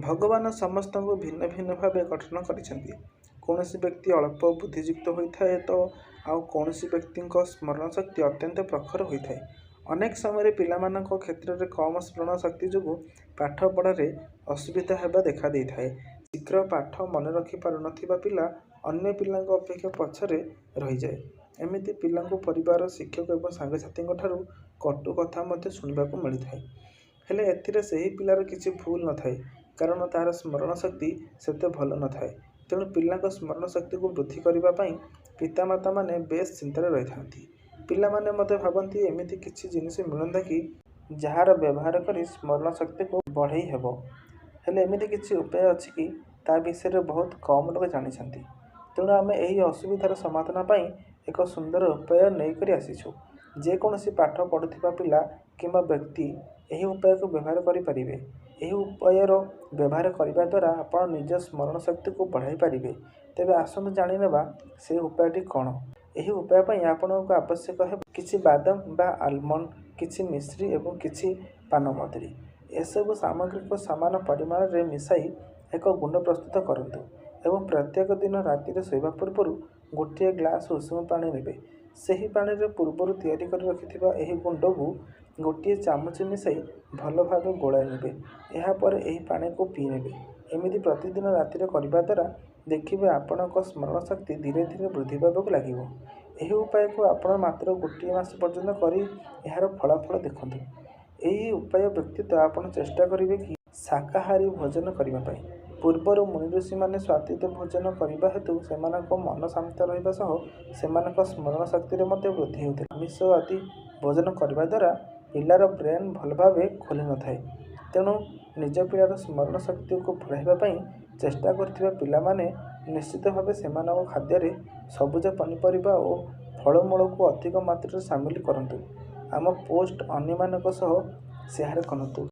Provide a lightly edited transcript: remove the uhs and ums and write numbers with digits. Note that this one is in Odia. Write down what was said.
ଭଗବାନ ସମସ୍ତଙ୍କୁ ଭିନ୍ନ ଭିନ୍ନ ଭାବେ ଗଠନ କରିଛନ୍ତି। କୌଣସି ବ୍ୟକ୍ତି ଅଳ୍ପ ବୁଦ୍ଧିଯୁକ୍ତ ହୋଇଥାଏ ତ ଆଉ କୌଣସି ବ୍ୟକ୍ତିଙ୍କ ସ୍ମରଣ ଶକ୍ତି ଅତ୍ୟନ୍ତ ପ୍ରଖର ହୋଇଥାଏ। ଅନେକ ସମୟରେ ପିଲାମାନଙ୍କ କ୍ଷେତ୍ରରେ କମ ସ୍ମରଣ ଶକ୍ତି ଯୋଗୁଁ ପାଠପଢ଼ାରେ ଅସୁବିଧା ହେବା ଦେଖାଦେଇଥାଏ। ଶୀଘ୍ର ପାଠ ମନେ ରଖିପାରୁନଥିବା ପିଲା ଅନ୍ୟ ପିଲାଙ୍କ ଅପେକ୍ଷା ପଛରେ ରହିଯାଏ। ଏମିତି ପିଲାଙ୍କୁ ପରିବାର, ଶିକ୍ଷକ ଏବଂ ସାଙ୍ଗସାଥୀଙ୍କଠାରୁ କଟୁ କଥା ମଧ୍ୟ ଶୁଣିବାକୁ ମିଳିଥାଏ। ହେଲେ ଏଥିରେ ସେହି ପିଲାର କିଛି ଭୁଲ ନଥାଏ, କାରଣ ତାର ସ୍ମରଣ ଶକ୍ତି ସେତେ ଭଲ ନଥାଏ। ତେଣୁ ପିଲାଙ୍କ ସ୍ମରଣ ଶକ୍ତିକୁ ବୃଦ୍ଧି କରିବା ପାଇଁ ପିତାମାତାମାନେ ବେଶ୍ ଚିନ୍ତାରେ ରହିଥାନ୍ତି। ପିଲାମାନେ ମଧ୍ୟ ଭାବନ୍ତି ଏମିତି କିଛି ଜିନିଷ ମିଳନ୍ତା କି, ଯାହାର ବ୍ୟବହାର କରି ସ୍ମରଣ ଶକ୍ତିକୁ ବଢ଼େଇ ହେବ। ହେଲେ ଏମିତି କିଛି ଉପାୟ ଅଛି କି, ତା ବିଷୟରେ ବହୁତ କମ୍ ଲୋକ ଜାଣିଛନ୍ତି। ତେଣୁ ଆମେ ଏହି ଅସୁବିଧାର ସମାଧାନ ପାଇଁ ଏକ ସୁନ୍ଦର ଉପାୟ ନେଇକରି ଆସିଛୁ। ଯେକୌଣସି ପାଠ ପଢ଼ୁଥିବା ପିଲା କିମ୍ବା ବ୍ୟକ୍ତି ଏହି ଉପାୟକୁ ବ୍ୟବହାର କରିପାରିବେ। ଏହି ଉପାୟର ବ୍ୟବହାର କରିବା ଦ୍ୱାରା ଆପଣ ନିଜ ସ୍ମରଣ ଶକ୍ତିକୁ ବଢ଼ାଇ ପାରିବେ। ତେବେ ଆସନ୍ତୁ ଜାଣିନେବା ସେହି ଉପାୟଟି କ'ଣ? ଏହି ଉପାୟ ପାଇଁ ଆପଣଙ୍କୁ ଆବଶ୍ୟକ ହେବ କିଛି ବାଦାମ ବା ଆଲମଣ୍ଡ, କିଛି ମିଶ୍ରି ଏବଂ କିଛି ପାନମଧୁରୀ। ଏସବୁ ସାମଗ୍ରୀକୁ ସମାନ ପରିମାଣରେ ମିଶାଇ ଏକ ଗୁଣ୍ଡ ପ୍ରସ୍ତୁତ କରନ୍ତୁ ଏବଂ ପ୍ରତ୍ୟେକ ଦିନ ରାତିରେ ଶୋଇବା ପୂର୍ବରୁ ଗୋଟିଏ ଗ୍ଲାସ ଉଷୁମ ପାଣି ନେବେ। ସେହି ପାଣିରେ ପୂର୍ବରୁ ତିଆରି କରି ରଖିଥିବା ଏହି ଗୁଣ୍ଡକୁ ଗୋଟିଏ ଚାମଚ ମିଶାଇ ଭଲ ଭାବେ ଗୋଳାଇ ନେବେ। ଏହାପରେ ଏହି ପାଣିକୁ ପିଇନେବେ। ଏମିତି ପ୍ରତିଦିନ ରାତିରେ କରିବା ଦ୍ୱାରା ଦେଖିବେ ଆପଣଙ୍କ ସ୍ମରଣ ଶକ୍ତି ଧୀରେ ଧୀରେ ବୃଦ୍ଧି ପାଇବାକୁ ଲାଗିବ। ଏହି ଉପାୟକୁ ଆପଣ ମାତ୍ର ଗୋଟିଏ ମାସ ପର୍ଯ୍ୟନ୍ତ କରି ଏହାର ଫଳାଫଳ ଦେଖନ୍ତୁ। ଏହି ଉପାୟ ବ୍ୟତୀତ ଆପଣ ଚେଷ୍ଟା କରିବେ କି ଶାକାହାରୀ ଭୋଜନ କରିବା ପାଇଁ। ପୂର୍ବରୁ ମୁନିଋଷିମାନେ ସାତ୍ତ୍ୱିକ ଭୋଜନ କରିବା ହେତୁ ସେମାନଙ୍କ ମନ ଶାନ୍ତ ରହିବା ସହ ସେମାନଙ୍କ ସ୍ମରଣ ଶକ୍ତିରେ ମଧ୍ୟ ବୃଦ୍ଧି ହେଉଥିଲା। ଆମିଷ ଆଦି ଭୋଜନ କରିବା ଦ୍ୱାରା ପିଲାର ବ୍ରେନ୍ ଭଲ ଭାବେ ଖୋଲିନଥାଏ। ତେଣୁ ନିଜ ପିଲାର ସ୍ମରଣ ଶକ୍ତିକୁ ବଢ଼ାଇବା ପାଇଁ ଚେଷ୍ଟା କରୁଥିବା ପିଲାମାନେ ନିଶ୍ଚିତ ଭାବେ ସେମାନଙ୍କ ଖାଦ୍ୟରେ ସବୁଜ ପନିପରିବା ଓ ଫଳମୂଳକୁ ଅଧିକ ମାତ୍ରାରେ ସାମିଲ କରନ୍ତୁ। ଆମ ପୋଷ୍ଟ ଅନ୍ୟମାନଙ୍କ ସହ ସେୟାର କରନ୍ତୁ।